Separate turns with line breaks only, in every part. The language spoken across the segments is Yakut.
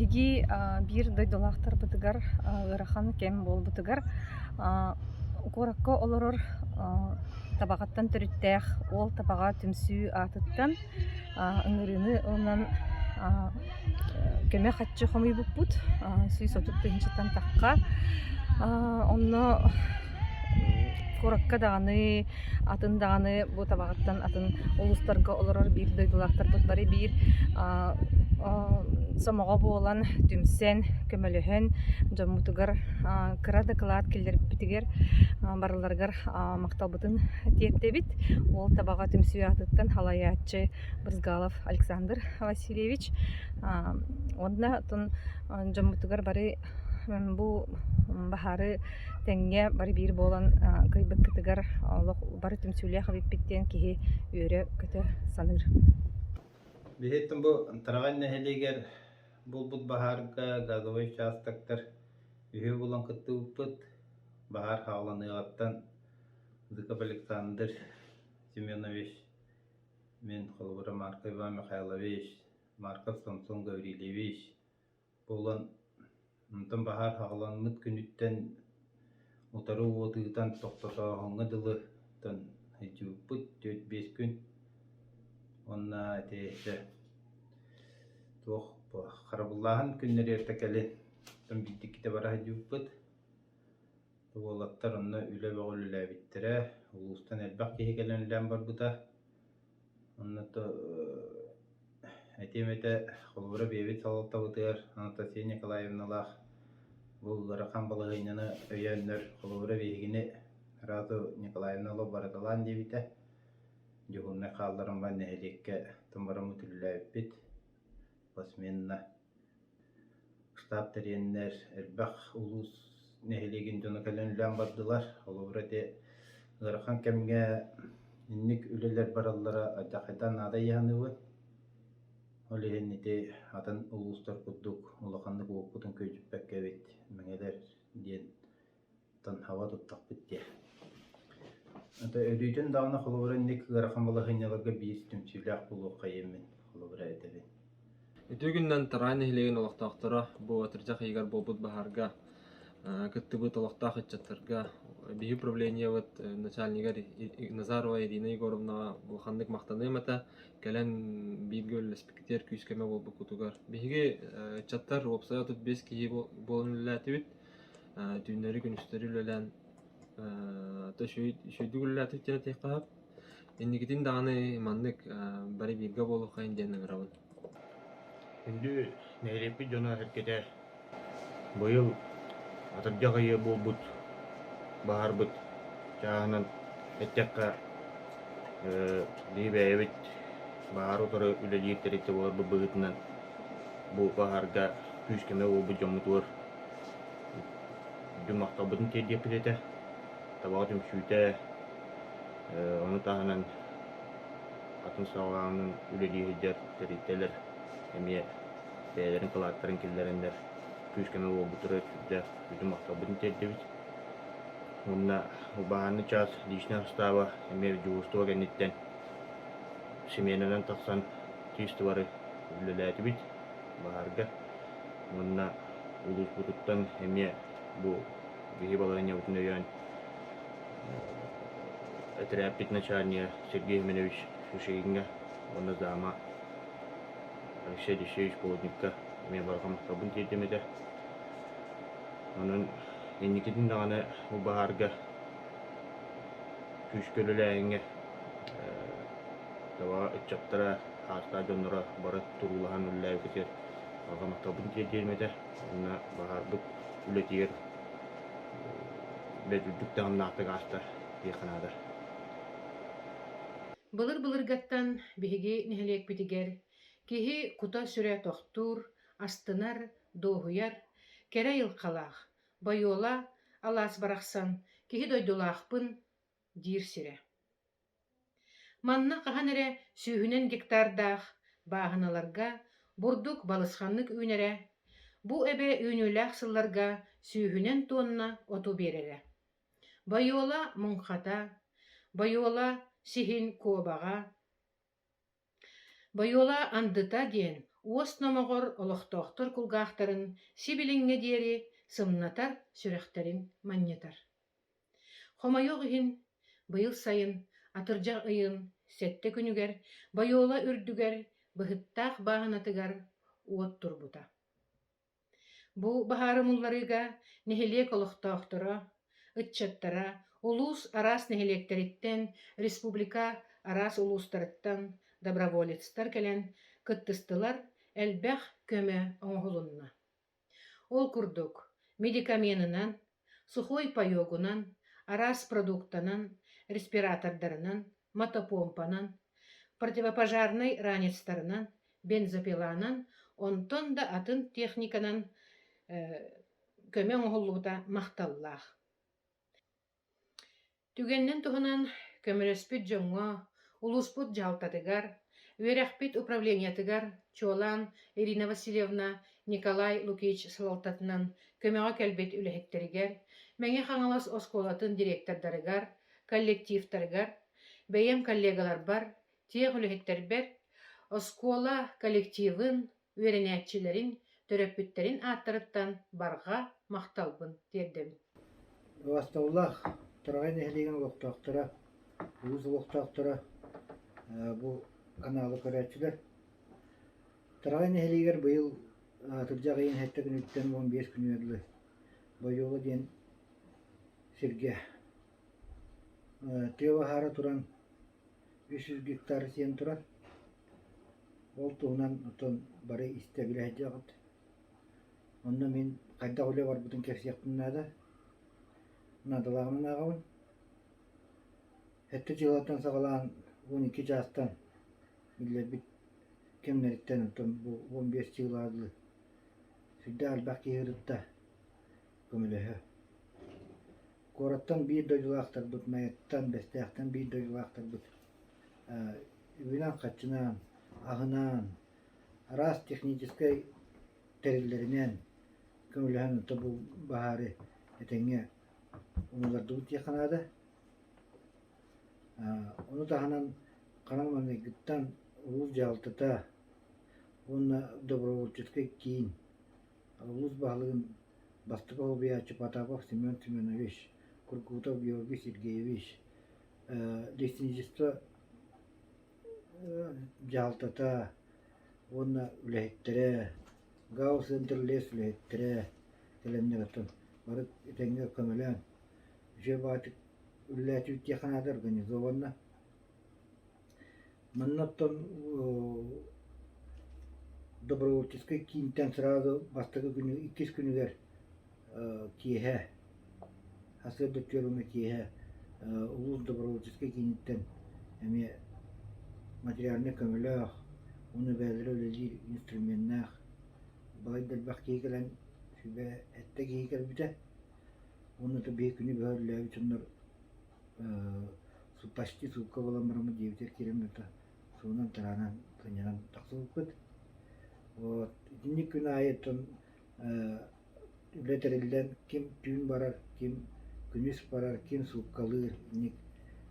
Биһиги биир дойдулаахтарбытыгар ыарахан кэм буолбутугар куоракка олорор Табаҕаттан төрүттээх Уол Табаҕа түмсүү аатыттан ыҥырыыны ылынан көмө харчы хомуйбуппут 130 тыһыынчаттан тахха. Онно куоракка даҕаны, атын даҕаны бу Табаҕаттан атын улуустарга олорор биир дойдулаахтарбыт бары биир сомоҕо буолан, түмсэн, көмөлөһөн дьоммутугар кыра дакылаат киллэрбитигэр барыларыгар махталбытын тиэрдэбит. Уол Табаҕа түмсүү аатыттан салайааччы Брызгалов Александр Васильевич уонна оттон дьоммутугар бары бу баһаары тэҥҥэ бары биир буолан кыайбыккытыгар олох бары түмсүүлээх эбиппит диэн киһи үөрэ-көтө саныыр.
Биһиттэн бу Тараҕай нэһилиэгэр буолбут баһаарга газовай участоктар үһүө булан кыттыбыппыт. Баһаар хааланыаҕыттан Зыков Александр Семенович, мин холобура Марков Иван Михайлович, Марков Самсон Гаврильевич буолан онтон баһаар хаҕаламмыт күнүттэн утары уот ыытан тохтотооһуҥҥа дылы сылдьыбыппыт 4-5 күн уонна ити туох харабыллааһын күннэри эрдэ кэлин биирдиккитэ бара сылдьыбыппыт. Уолаттар онно үлэ бөҕө үлэлээбиттэрэ, улуустан элбэх киһи кэлэн үлэлээн барбыта. Онно этиэм этэ, холобура бэйэбит салалтабытыгар Анастасия Николаевналаах бу ыарахан балаһыанньаны өйөөннөр, холобура биһигини сразу Николаевна олох барыталаан диэбитэ. Дьуһуурунай хаалларан баран нэһилиэккэ тумарыммыт үлэлээбиппит посменно. Штаб тэрийэннэр элбэх улуус нэһилиэгин дьоно кэлэн үлэлээн бардылар. Холобура ити ыарахан кэмҥэ инник үлэлэр бараллара алдьархайдаан наада дии саныыбын. Ол иһин ити атын улуустар курдук улаханнык уоппутун күөдьүппэккэ эбит мэҥэлэр диэн хаба туттахпыт диэ. Ата өлүүтүн даҕаны холобура инник ыарахан балаһыанньаларга биир түмсүүлээх буолуохха диэммин холобура этэбин.
Үтүө күнүнэн Тараай нэһилиэгин олохтоохторо бу атырдьах ыйыгар буолбут баһаарга кыттыбыт олохтоох ыччаттарга биһи управлениебыт начальнигар Назарова Ирина Егоровнаҕа улаханнык махтаныам этэ. Кэлэн бииргэ үлэлэспиккитигэр күүс-көмө буолбуккутугар. Биһиги ыччаттар уопсайа 35 киһи буолан үлэлээтибит. Түүннэри-күнүстэри үлэлээн үчүгэйдик үлэлээтибит диэн этиэххэ сөп. Инникитин даҕаны маннык бары бииргэ буолуоххайын диэн ыҥырабын.
Күндү нэһилиэкпит дьоно-сэргэтэ быйыл атырдьах ыйа буолбут баһаарбыт чааһынан эттэххэ, биһи бэйэбит баһаар утары үлэлиир тэрилтэ буоларбыт быһыытынан бу баһаарга күүс-көмө буолбут дьоммутугар Махталбытын тиэрдиэхпит этэ. Табаҕа түмсүүтэ, ону таһынан атын саҕалааһынын үлэлии сылдьар тэрилтэлэр эмиэ бэйэлэрин кылааттарын киллэрэннэр күүс-көмө буолбуттара сүрдээх бүтүн махталбытын тиэрдэбит. Уонна баһаарынай чаас личнэй састааба эмиэ дьуһуурустуба кэнниттэн сменанан тахсан чистовары үлэлээтибит баһаарга. Уонна улууспутуттан эмиэ бу биһи балаһыанньабытын өйөөн этэрээппит начальнига Сергей Семенович Шишигиҥҥа уонна зама Алексей Алексеевич Плотникка эмиэ барҕа махталбын тиэрдиэм этэ. Онон инникитин даҕаны бу баһаарга күүскэ үлэлээһиҥҥэ Табаҕа ыччаттара, ааттаах дьонноро бары туруулаһан үлэлээбиккитигэр барҕа махталбын тиэрдиэм этэ. Уонна баһаарбыт үлэтигэр бэрт үрдүк таһымнаахтык ааста диэххэ наада.
Былыр-былыргаттан биһиги нэһилиэкпитигэр киһи кута-сүрэ тохтуур, астынар, дуоһуйар, кэрэ айылҕалаах, Бойуола алаас барахсан киһи дойдулаахпын диир сирэ. Манна хаһан эрэ сүүһүнэн гектардаах бааһыналарга бурдук балысханнык үүнэрэ, бу эбэ үүнүүлээх сылларга сүүһүнэн туонна оту биэрэрэ. Бойуола муҥхата, Бойуола сиһин куобаҕа, Бойуола андыта диэн уос номоҕор олохтоохтор кулгаахтарын сибилиҥҥэ диэри сымнатар, сүрэхтэрин манньытар. Хомойуох иһин, быйыл сайын, атырдьах ыйын сэттэ күнүгэр Бойуола үрдүгэр Быһыттаах бааһынатыгар уот турбута. Бу баһаары умулларыыга нэһилиэк олохтоохторо, ыччаттара улуус араас нэһилиэктэриттэн, республика араас улуустарыттан доброволецтар кэлэн кыттыстылар, элбэх көмө оҥоһулунна. Ол курдук, медикаменынан, сухой паёгунан, араас продуктанан, респиратордарынан, мотопомпанан, противопожарнай ранецтарынан, бензопиланан, онтон да атын техниканан көмө оҥоһуллубута махталлаах. Түгэнинэн туһанан, көмөлөспүт дьоҥҥо, улууспут дьаһалтатыгар, үөрэхпит управлениетыгар, чуолаан Ирина Васильевна Николай Лукич салалтатынан көмөҕө кэлбит үлэһиттэригэр, Мэҥэ Хаҥалас оскуолатын директордарыгар, коллективтарыгар, бэйэм коллегаларбар, тех үлэһиттэрбэр, оскуола коллективын, үөрэнээччилэрин, төрөппүттэрин ааттарыттан барҕа махталбын тиэрдэбин.
Убастабыллаах Тараҕай нэһилиэгин олохтоохторо, улуус олохтоохторо, бу каналы көрөөччүлэр. Тараҕай нэһилиэгэр быйыл атырдьах ыйын сэттэ күнүттэн 15 күнүгэр дылы Бойуола диэн сиргэ тыа баһаара туран 300 гектар сиэн турар. Ол туһунан оттон бары истэ билэ сылдьаҕыт. Онно мин хайдах үлэ барбытын кэпсиэхпин наада. Наадалааҕынан ааҕабын. Сэттэ дьыалаттан саҕалаан 12 чаастан биллэрбит кэмнэриттэн оттон бу 15 дьыалаҕа дылы сүрдээх элбэх киһи ырытта, көмөлөһө. Куораттан биир дойдулаахтарбыт, Майаттан, Бэстээхтэн биир дойдулаахтарбыт үбүнэн-харчынан, аһынан, араас техническэй тэриллэринэн көмөлөһөн ото бу баһаары этэҥҥэ умуллардыбыт диэххэ наада. Ону таһынан ханан маҥнайгыттан улуус дьаһалтата уонна добровольческай киин улуус баһылыгын бастакы солбуйааччы Потапов Семен Семенович, Кургутов Георгий Сергеевич, лесничество дьаһалтата уонна үлэһиттэрэ, ГАУ-центр лес үлэһиттэрэ кэлэннэр оттон бары этэҥҥэ көмөлөөн үчүгэй баҕайытык үлэлээтибит диэххэ наада организованно. Манна оттон добровольческай киинтэн сразу бастакы күнү иккис күнүгэр киэһэ сарсыарда үтүө киэһэ улуус добровольческай кииниттэн эмиэ материальнай көмөлөөх уонна бэйэлэрэ үлэлиир инструменнаах балайда элбэх киһи кэлэн сүбэ эттэ киһи кэлбитэ уонна биһи күнү быһа үлэлээбит дьоннор почти суукка буолан бараммыт дьиэбитигэр киирэн барыта суунан-тараанан сынньанан тахсыбыппыт. Вот итинник күн аайы оттон үлэ тэриллэн ким түүн барар, ким күнүс барар, ким сууккалыыр инник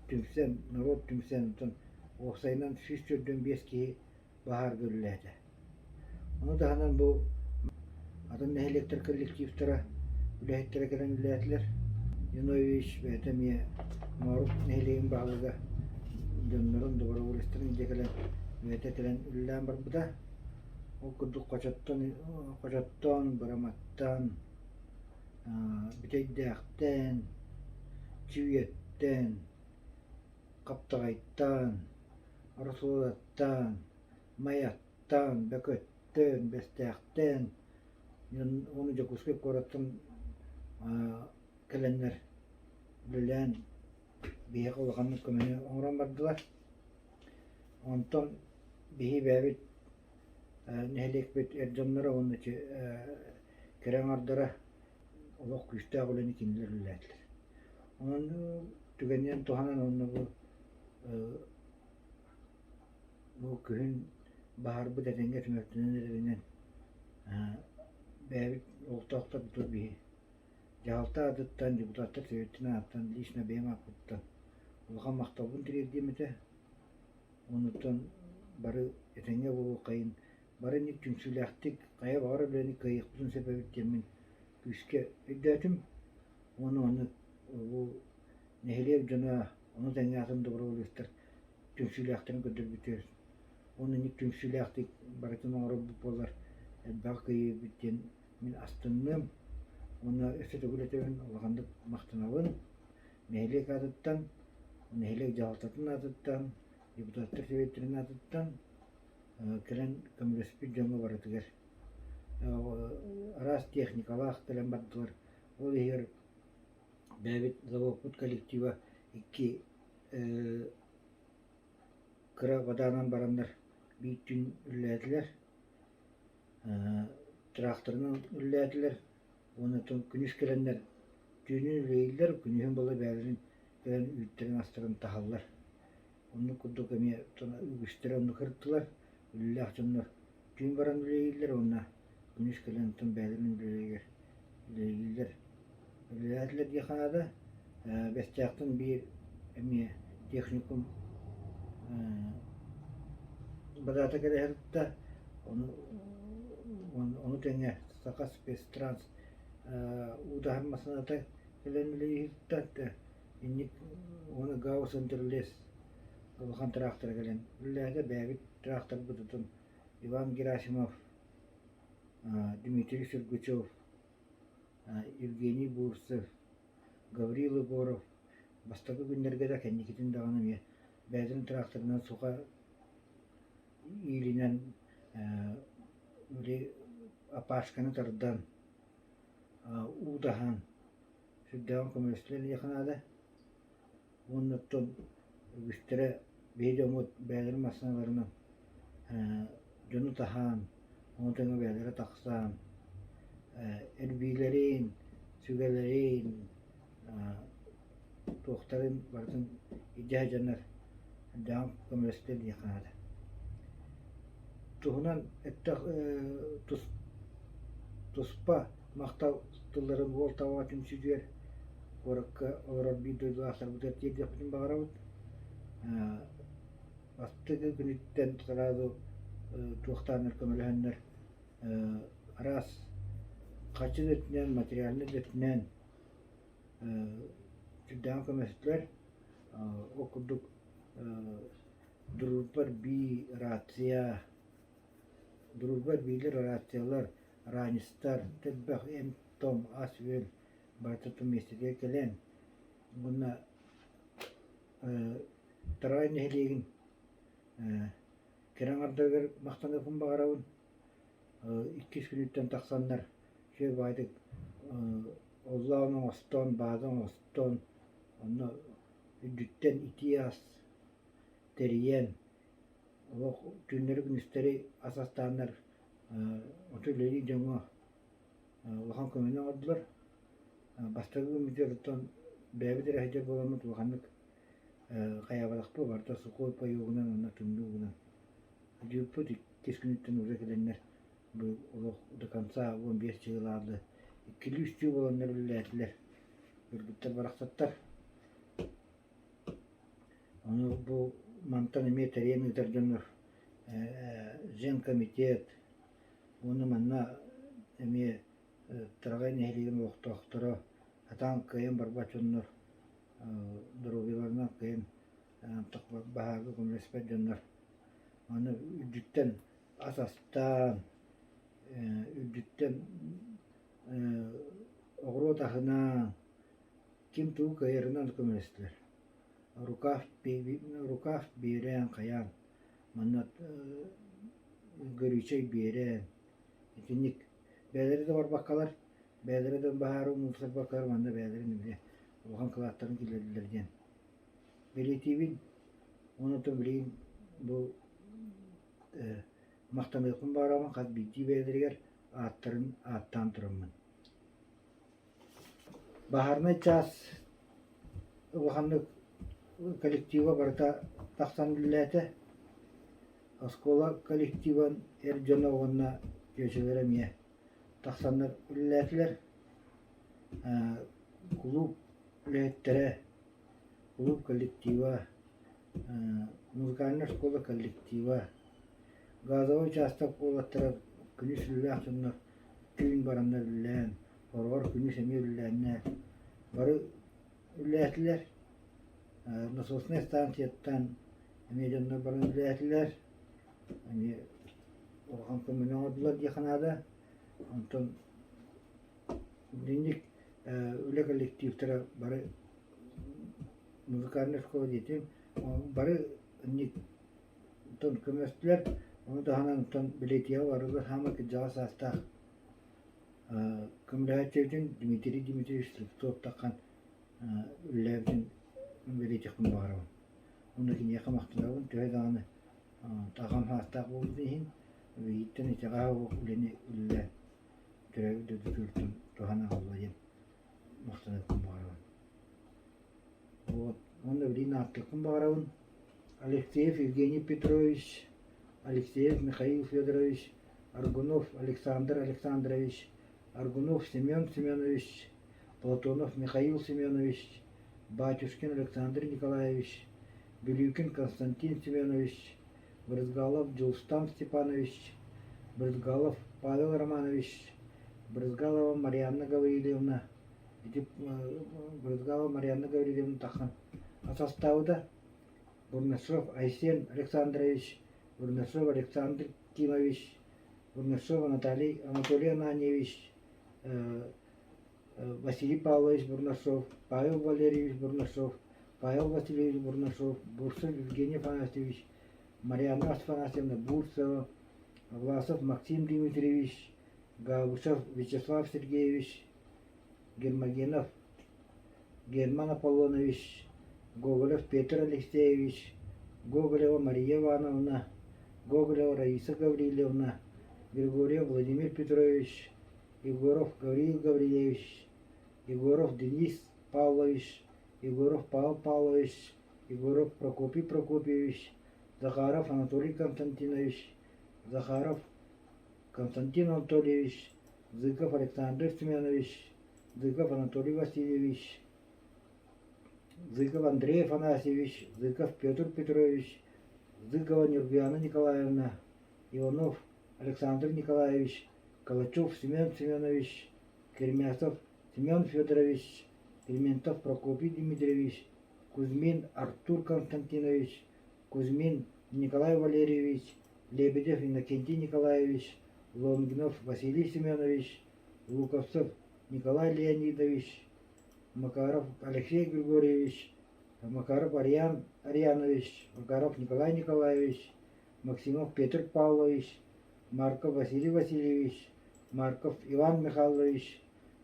түмсэн, норуот түмсэн оттон уопсайынан 145 киһи баһаарга үлэлээтэ. Ону таһынан бу атын нэһилиэктэр коллективтара, үлэһиттэрэ кэлэн үлэлээтилэр. Зиновьевич бэйэтэ эмиэ Моорук нэһилиэгин баһылыга дьоннорун, доброволецтарын илдьэ кэлэн бэйэтэ кэлэн үлэлээн барбыта. Ол курдук Хочоттон, Хочоттон, Быраматтан, Бүтэйдээхтэн, Чүүйэттэн, Хаптаҕайтан, Ороссолуодаттан, Майаттан, Бөкөттөн, Бэстээхтэн, уонна Дьокуускай куораттан кэлэннэр үлэлээн биһиэхэ улаханнык көмөнү оҥорон бардылар. Онтон биһи бэйэбит нэһилиэкпит эр дьонноро уонна кэрэ аҥардара олох күүстээх үлэни кинилэр үлэлээтилэр. Онон түгэнинэн туһанан уонна бу Бу күһүн баһаарбыт этэҥҥэ түмүктэнэн эрэринэн бэйэбит олохтоохторбутугар биһи дьаһалта аатыттан, депутаттар сэбиэттэрин аатыттан, лично бэйэм ааппыттан улахан махталбын тириэрдиэм этэ. Оннуттан бары этэҥҥэ буолуоххайын. Бары инник түмсүүлээхтик хайа баҕарар үлэни кыайыахпытын сөп эбит диэммин күүскэ өйдөөтүм. Уонна маннык бу нэһилиэк дьоно, ону тэҥэ атын доброволецтар түмсүүлээхтэрин көрдөрбүтүгэр уонна инник түмсүүлээхтик барытын оҥорорбут буоллар элбэҕи кыайыыбыт диэн мин астынным уонна өссө төгүл этэбин улаханнык махтанабын нэһилиэк аатыттан, нэһилиэк дьаһалтатын аатыттан, депутаттар сэбиэттэрин аатыттан кэлэн көмөлөспүт дьоҥҥо барытыгар араас техникалаах кэлэн бардылар. Ол иһигэр бэйэбит заводпут коллектива икки кыра воданан бараннар биир түүн үлэлээтилэр. Тракторынан үлэлээтилэр уонна күнүс кэлэннэр түүнүн үлэлииллэр, күнүһүн буола бэйэлэрин кэлэн үүттэрин-астарын таһаллар. Оннук курдук эмиэ үгүстэрэ оннук сырыттылар, үлэлээх дьоннор түүн баран үлэлииллэр уонна күнүс кэлэн оттон бэйэлэрин үлэлэригэр үлэлииллэр. Үлэлээтилэр диэххэ наада. Бэстээхтэн биир эмиэ техникум бадаата кэлэ сырытта. Ону ону тэҥэ Саха спецтранс уу таһар массыыната кэлэн үлэлии сырытта. Инник уонна Гаус Интерлес улахан тыраахтара кэлэн үлэлээтэ. Бэйэбит тыраахтарбытын Иван Герасимов, Дмитрий Сергучев, Евгений Бурцев, Гаврил Егоров бастакы күннэргэ да кэнникитин даҕаны эмиэ бэйэтин тыраахтарынан суха иилинэн били опашканы тардан, уу таһан сүрдээҕин көмөлөстүлэр диэххэ наада. Уонна оттон үгүстэрэ биһи дьоммут бэйэлэрин массыыналарынан дьону таһан, ону тэҥэ бэйэлэрэ тахсан эрбиилэрин, сүгэлэрин, туохтарын барытын илдьэ сылдьаннар сүрдээҕин көмөлөстүлэр диэххэ наада. Туһунан эттэх туспа махтал тылларын уол таба түмсүүтүгэр куоракка олорор биир дойдулаахтарбытыгар тиэрдиэхпитин баҕарабыт. Бастакы күнүттэн сразу туохтааннар көмөлөһөннөр араас харчы да өттүнэн, материальнай да өттүнэн сүрдээҕин көмөлөстүлэр. Ол курдук Дружба би рация, Дружба биилэр рациялар, ранецтар, элбэх эмп-том, ас-үөл барыта миэстэтигэр кэлэн уонна Тарай нэһилиэгин кэрэ аҥардарыгар махтаныахпын баҕарабын. Иккис күнүттэн тахсаннар үчүгэй баҕайытык оллоон оҥостон, бааза оҥостон, онно үрдүттэн итии ас тэрийэн, олох түүннэри-күнүстэри ас астааннар оту үлэлиир дьоҥҥо улахан көмөнү оҥордулар. Бастакы күммүтүгэр оттон бэйэбит эрэ сылдьар буоламмыт улаханнык хайаабатахпыт, барыта сухой паёгунан уонна тымныы уунан дьыыппыт. Иккис күнүттэн уже кэлэннэр бу олох до конца 15 чыгылаады иккилии-үстүү буоланнар үлэлээтилэр. Кыргыттар барахсаттар. Ону бу мантан эмиэ тэрийэн ыытар дьоннор женкомитет уонна манна эмиэ Тараҕай нэһилиэгин олохтоохторо сатаан кыайан барбат дьоннор доруобуйаларынан кыайан баһаарга көмөлөспөт дьоннор аны үрдүттэн ас астаан үрдүттэн оҕуруот аһынан ким тугу кыайарынан көмөлөстүлэр. Рукав рукав биэрэн хайаан манна горючай биэрэн итинник бэйэлэрэ да барбаккалар бэйэлэрэ да баһаары умулсарбаккалар манна бэйэлэрин эмиэ улахан кылааттарын киллэрдилэр диэн бэлиэтиибин. Уонна оттон билигин бу махтаныахпын баҕарабын хас биирдии бэйэлэригэр ааттарын ааттаан тураммын. Баһаарынай чаас улаханнык коллектива барыта тахсан үлэлээтэ. Оскуола коллективын эр дьоно уонна чүөчэлэрэ эмиэ тахсаннар үлэлээтилэр. Кулууп үлэһиттэрэ, кулууп коллектива, музыкальнай оскуола коллектива, Газовай учаастак уолаттара күнүс үлэлээх дьоннор түүн бараннар үлэлээн, хороҕор күнүс эмиэ үлэлээннэр бары үлэлээтилэр. Насоснай станцияттан эмиэ дьоннор баран үлэлээтилэр. Эмиэ улахан көмөнү оҥордулар диэххэ наада. Онтон итинник үлэ коллективтара бары музыкальнай школа диэтим бары инник Онтон көмөстүлэр, ону таһынан онтон Билетияҕа барыга саамай кырдьаҕас саастаах көмөлөһөөччүбүтүн Дмитрий Дмитриевич Слепцов-Таххан үлэлээбитин бэлиэтиэхпин баҕарабын. Уонна киниэхэ махтанабын, төһө даҕаны аҕам саастаах буолбутун иһин, биһиттэн итэҕэһэ суох үлэни үлэлээн төрөөбүт дойдутуттан туһана аҕалла диэн махтаныахпын баҕарабын. Вот. Уонна билигин ааттыахпын баҕарабын. Алексеев Евгений Петрович, Алексеев Михаил Федорович, Аргунов Александр Александрович, Аргунов Семен Семенович, Платонов Михаил Семенович, Батюшкин Александр Николаевич, Билюкин Константин Семенович, Брызгалов Дьулустан Степанович, Брызгалов Павел Романович, Брызгалова Марианна Гаврильевна, Ити Брызгалова Марианна Гаврильевна Тахан састаабыта Бурнашов Айсен Александрович, Бурнашов Александр Кимович, Бурнашов Анатолий, Анатолий Ананьевич, Василий Павлович Бурнашов, Павел Валерьевич Бурнашов, Павел Васильевич Бурнашов, Бурцев Евгений Афанасьевич, Марианна Афанасьевна Бурцева, Власов Максим Дмитриевич, Габышев Вячеслав Сергеевич, Гермогенов Герман Аполлонович, Гоголев Петр Алексеевич, Гоголева Мария Ивановна, Гоголева Раиса Гаврильевна, Григорьев Владимир Петрович, Егоров Гавриил Гаврильевич, Егоров Денис Павлович, Егоров Павел Павлович, Егоров Прокопий Прокопьевич, Захаров Анатолий Константинович, Захаров Константин Анатольевич, Зыков Александр Семенович, Зыков Анатолий Васильевич, Зыков Андрей Афанасьевич, Зыков Петр Петрович, Зыкова Нюргуяна Николаевна, Иванов Александр Николаевич, Калачев Семен Семенович, Кермясов Семен Федорович, Климентов Прокопий Дмитриевич, Кузьмин Артур Константинович, Кузьмин Николай Валерьевич, Лебедев Иннокентий Николаевич, Лонгинов Василий Семенович, Луковцев Николай Леонидович, Макаров Алексей Григорьевич, Макаров Ариан Арианович, Макаров Николай Николаевич, Максимов Петр Павлович, Марков Василий Васильевич, Марков Иван Михайлович,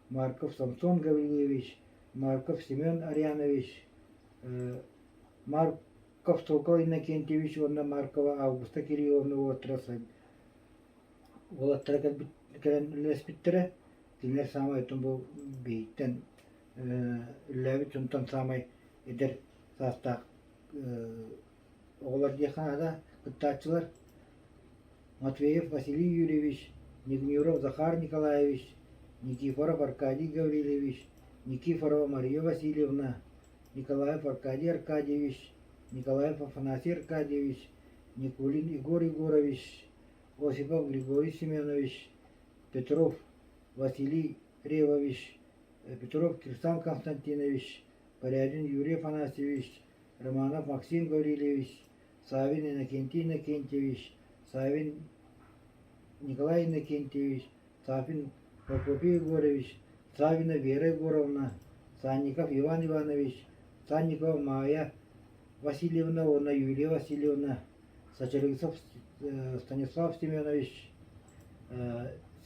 Марков Самсон Гаврильевич, Марков Семен Арианович, Марков Сокол Иннокентьевич уонна Маркова Августа Кирилловна уолаттара уолаттара кэлбит кэлэн үлэлэспиттэрэ. Кинилэр саамай оттон бу биһиттэн үлэлээбит дьонтон саамай эдэр саастаах оҕолор диэххэ наада кыттааччылар. Матвеев Василий Юрьевич, Негмиров Захар Николаевич, Никифоров Аркадий Гаврильевич, Никифорова Мария Васильевна, Николаев Аркадий Аркадьевич, Николаев Афанасий Аркадьевич, Никулин Егор Егорович, Осипов Григорий Семенович, Петров Василий Ревович, Петров Кирсан Константинович, Порядин Юрий Афанасьевич, Романов Максим Гаврильевич, Савин Иннокентий Иннокентьевич, Савин Николай Иннокентьевич, Сафин Прокопий Егорович, Савина Вера Егоровна, Санников Иван Иванович, Санникова Майя Васильевна уонна Юлия Васильевна, Сачарысов Станислав Семенович,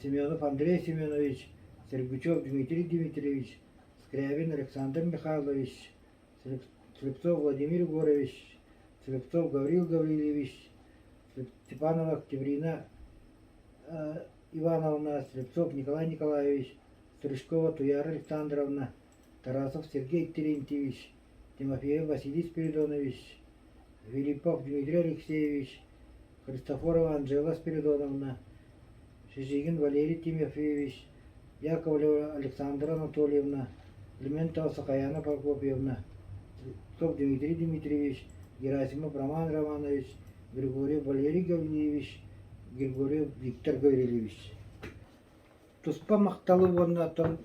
Семенов Андрей Семенович, Сергучев Дмитрий Дмитриевич, Скрябин Александр Михайлович, Слепцов Владимир Егорович, Слепцов Гаврил Гаврильевич, Степанова Октябрина Ивановна, Слепцов Николай Николаевич, Стручкова Туяра Александровна, Тарасов Сергей Терентьевич, Тимофеев Василий Спиридонович, Филиппов Дмитрий Алексеевич, Христофорова Анжела Спиридоновна, Шишигин Валерий Тимофеевич, Яковлева Александра Анатольевна, Климентова Сахаяна Прокопьевна, Слепцов Дмитрий Дмитриевич, Герасимов Роман Романович, Григорьев Валерий Гаврильевич, Григорьев Виктор Гаврильевич. Туспа махталы уонна оттон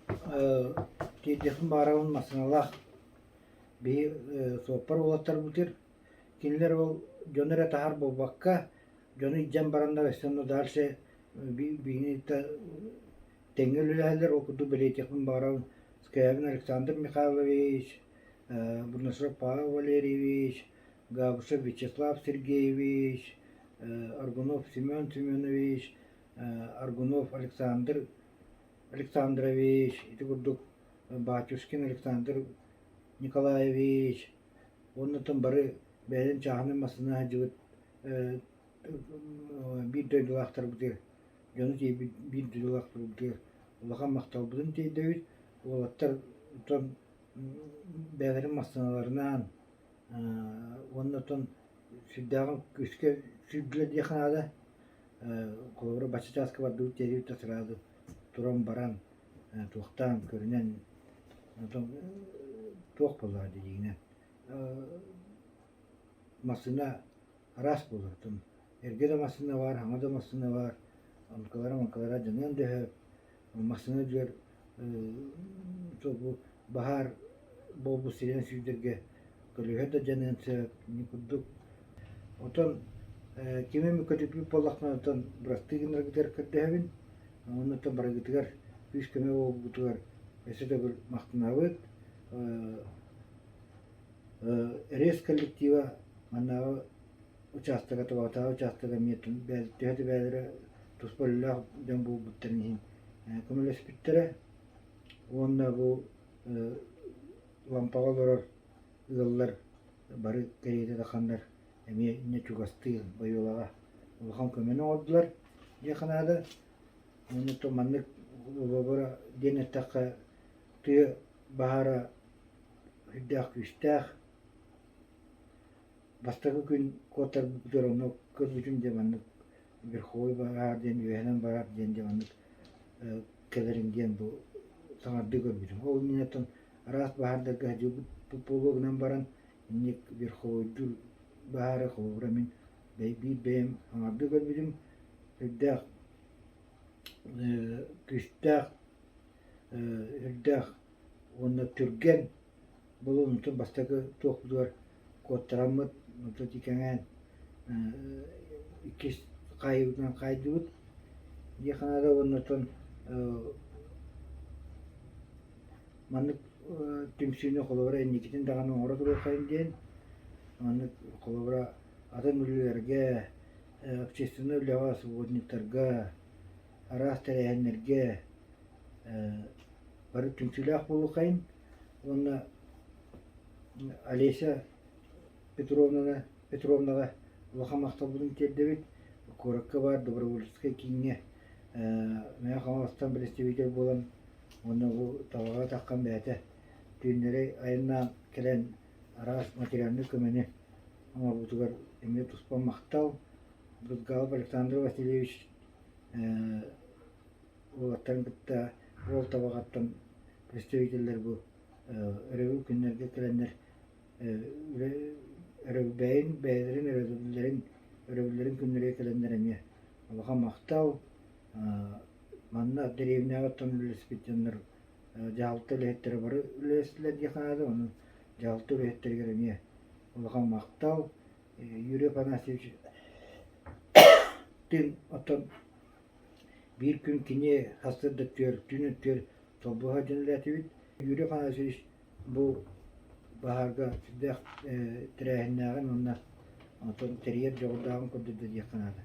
тиэрдиэхпин баҕарабын массыыналаах биһи суоппар уолаттарбытыгар. Кинилэр ол дьону эрэ таһар буолбакка, дьону илдьэн бараннар өссө онно дальше биһини тэҥҥэ үлэлэһэллэр. Ол курдук бэлиэтиэхпин баҕарабын Скрябин Александр Михайлович, Бурнашев Павел Валерьевич, Габышев Вячеслав Сергеевич, Аргунов Семен Семенович, Аргунов Александр Александрович, ити курдук Батюшкин Александр Николаевич уонна бары бэйэлэрин чааһынай массыына сылдьыбыт биир дойдулаахтарбытыгар, дьону тиэйбит биир дойдулаахтарбытыгар улахан махталбытын тиэрдэбит. Уолаттар оттон бэйэлэрин массыыналарынан уонна оттон сүрдээҕин күүскэ сүүрдүлэр диэххэ наада. Холобура, бачча чааска бардыбыт диэри да сразу туран баран туохтаан көрүнэн оттон туох буоллаҕа дии массыына араас буолар. Оттон эргэ да массыына баар, саҥа да массыына баар, онкалара-маҥкалара дьаныан да сөп. Массыына үрдүгэр бу баһаар буолбут сиринэн сүүрдэргэ көлүөһэ да дьаныан сөп ини курдук. Оттон кими эмэ көтүппүт буоллахпына оттон бырастыы гынаргытыгар көрдөһөбүн. Уонна оттон барыгытыгар күүс-көмө буолбутугар өссө төгүл махтанабыт. Рейс коллектива маннааҕы учаастага Табаҕатааҕы учаастага эмиэ төһө да бэйэлэрэ туспа үлэлээх дьон буолбуттарын иһин көмөлөспүттэрэ уонна бу лампаҕа олорор ыаллар бары кэриэтэ даханнар эмиэ инньэ чугастыы Бойуолаҕа улахан көмөнү оҥордулар диэххэ наада. Уонна то маннык холобура диэн эттэххэ тыа баһаара сүрдээх күүстээх. Бастакы күн куоттарбыппытыгар онно көрбүтүм дьэ маннык верховой баар диэн үөһэнэн барар диэн дьэ маннык кэлэрин диэн бу саҥардыы көрбүтүм. Ол иннинэ араас баһаардарга сылдьыбыт буолуо гынан баран инник верховойдуур баһаары холобура мин биир бэйэм саҥардыы көрбүтүм. Сүрдээх күүстээх, үрдээх уонна түргэн буолуон онтон бастакы туохпутугар куоттараммыт, онтон кэҥээн иккис хаайыыбытынан хаайдыбыт диэххэ наада уонна оттон маннык түмсүүнү холобура инникитин даҕаны оҥоро туруоххайын диэн маннык холобура атын үлэлэргэ общественнай үлэҕэ субботниктарга араас тэрээһиннэргэ бары түмсүүлээх буолуоххайын уонна Олеся Петровнаны Петровнаҕа улахан махталбытын тиэрдэбит. Куоракка баар добровольческай кииҥҥэ Мэҥэ Хаҥаластан представитель буолан уонна бу табаҕа таххан бэйэтэ түүннэри айаннаан кэлэн араас материальнай көмөнү оҥорбутугар эмиэ туспа махтал. Брызгалов Александр Васильевич уолаттарын кытта уол табаҕаттан представителлэр бу өрөбүл күннэргэ кэлэннэр өрөбүлбэйин бэйэлэрин өрөбүллэрин өрөбүллэрин күннэригэр кэлэннэр эмиэ улахан махтал. Манна дэриэбинэҕэ оттон үлэлэспит дьоннор дьаһалта үлэһиттэрэ бары үлэлэстилэр диэххэ наада. Онон дьаһалта үлэһиттэригэр эмиэ улахан махтал. Юрий Афанасьевич тын оттон биир күн кини сарсыарда түөр, түүн өттүгэр солбуһа дьэнэлээтибит. Юрий Афанасьевич бу баһаарга сүрдээх тэрээһиннээҕин уонна онтон тэрийэр дьоҕурдааҕын көрдөрдө диэххэ наада.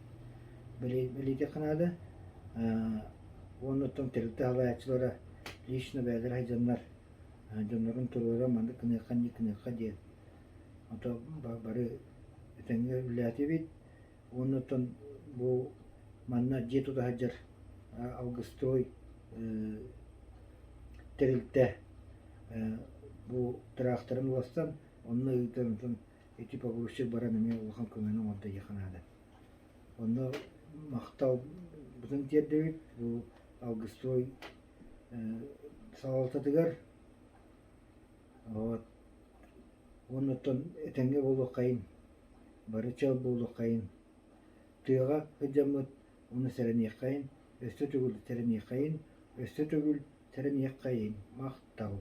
Бэлиэтиэххэ наада. Уонна оттон тэрилтэ салайааччылара лично бэйэлэрэ сылдьаннар дьоннорун туруоран маннык гыныахха, инник гыныахха диэн Ото бары этэҥҥэ үлэлээтибит уонна оттон бу манна дьиэ тута сылдьар Алгыстрой тэрилтэ бу тыраахтарын уларсан онно ыытан онтон ити погрузчик баран эмиэ улахан көмөнү оҥордо диэххэ наада. Онно махталбытын тиэрдэбит бу Алгыстрой салалтатыгар. Вот. Уонна оттон этэҥҥэ буолуоххайын, бары чөл буолуоххайын. Тыаҕа сылдьаммыт. Уонна сэрэниэххэйин, өссө төгүл сэрэниэххэйин, өссө төгүл сэрэниэххэйин. Махтал.